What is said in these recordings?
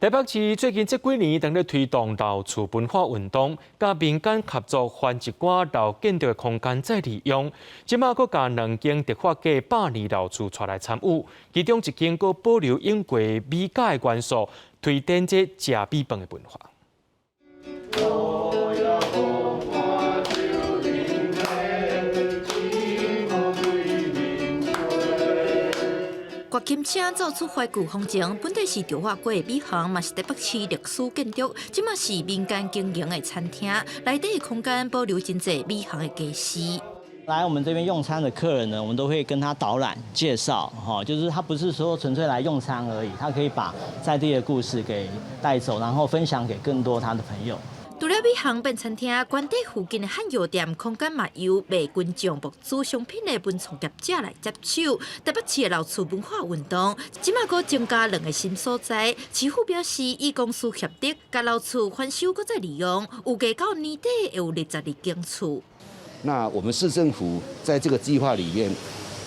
台北市最近這幾年當咧推動老厝文化運動，佮民間合作還一寡老建築的空間再利用。這馬閣共兩間迪化街百年老厝帶來參與，其中一間閣保留用過米膠的元素，推展這食米飯的文化。月琴聲奏出懷舊風情，本底是迪化街米行，嘛是台北市歷史建築，這馬是民間經營的餐廳，內底的空間保留真濟米行的家私。來我們這邊用餐的客人呢，我們都會跟他導覽介紹，哈，就是他不是說純粹來用餐而已，他可以把在地的故事給帶走，然後分享給更多他的朋友。除了米行變餐廳，官邸附近的漢藥店空間嘛由賣群眾募資商品的文創業者來接手。台北市的老厝文化運動，這馬閣增加兩個新所在。市府表示，以公私協力，共老厝翻修閣再利用，預計到年底會有22間厝。那我們市政府在這個計劃裡面，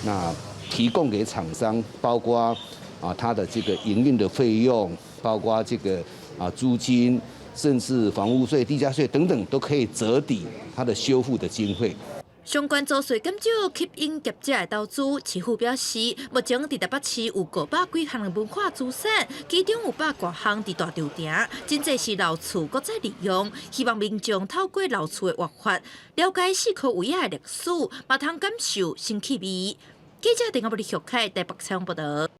那提供給廠商，包括啊它的這個營運的費用，包括這個啊租金。甚至房屋稅、地價稅等等，都可以折抵它的修復的經費。相關租稅減少，吸引業者的投資。市府表示，目前佇台北市有500幾項的文化資產，其中有100外項佇大稻埕，真濟是老厝閣再利用。希望民眾透過老厝的活法，了解四箍圍仔的歷史，嘛通感受新氣味。記者鄧阿布里玉凱台北採訪報道。